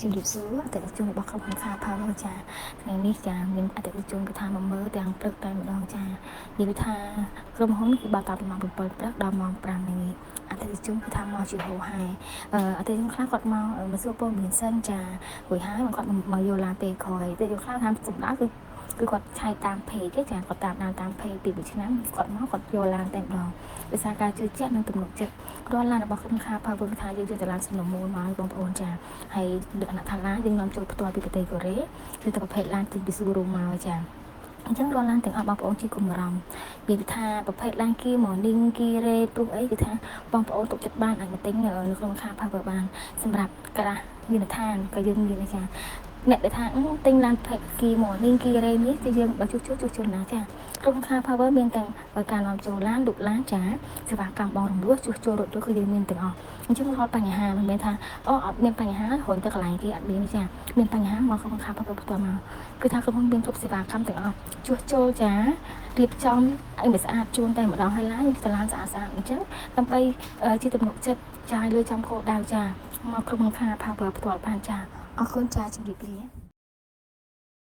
ជំរាបសួរអតិថិជនរបស់ក្រុមហ៊ុន Car Power ចាថ្ងៃនេះចាមានអតិថិជនគឺថាមកមើលទាំងព្រឹកតែម្ដងចានិយាយថាក្រុមហ៊ុនគឺបើកតាំងពីម៉ោង7ព្រឹកដល់ម៉ោង5ល្ងាចអតិថិជនគឺថាមកជាហូរហែអតិថិជនខ្លះគាត់មកមកសួរព័ត៌មានសិនចារួចហើយគាត់មកយកឡានពេលក្រោយតែយកខ្លះថាសម្ដៅគឺគាត់ឆែកតាម page ទេចាគាត់តាមដានតាម page ពីមួយឆ្នាំគាត់មកគាត់យកឡានតែម្ដងដោយសារការជឿជាក់និងទំនុកចិត្តរាល់ឡានរបស់ក្រុមហ៊ុន Car Power គឺថាយើងយកតែឡានសំណមូលមកឲ្យបងប្អូនចាហើយលក្ខណៈថាឡានយើងនាំចូលផ្ទាល់ពីប្រទេសកូរ៉េគឺតែប្រភេទឡានទិញពី showroom មកចាអញ្ចឹងរាល់ឡានទាំងអស់បងប្អូនជាគុំបារម្ភនិយាយថាប្រភេទឡានគី Morning គីរ៉េព្រោះអីគឺថាបងប្អូនទុកចិត្តបានអាចមកទិញនៅក្នុង Car Power បានសម្រាប់ក្រាស់មានដ្ឋានក៏យើងមានដែរចាអ្នកដែលថាទិញឡានផេកគី Morning គីរ៉េនេះគឺយើងបើជួសជុលជួសជុលណាចាក្រុម Car Power មានទាំងការនាំចូលឡានលុបឡានចាសេវាកម្មបងរំលោះជួសជុលរថយន្តគឺយើងមានទាំងអស់អញ្ចឹងរាល់បញ្ហាមិនមែនថាអូអត់មានបញ្ហារញទៅកន្លែងគេអត់មានចាមានបញ្ហាមកក្រុម Car Power ផ្ទាល់មកគឺថាក្រុមហ៊ុនមានគ្រប់សេវាកម្មទាំងអស់ជួសជុលចារៀបចំឲ្យវាស្អាតជូនតែម្ដងហើយឡានសាឡានស្អាតស្អាតអញ្ចឹងដើម្បីជាទំនុកចិត្តចាយលុយចំគោលដៅចាមកក្រុមហ៊ុន Car Power ផ្ទាល់បានចាអរគុណចាជម្រាបលា។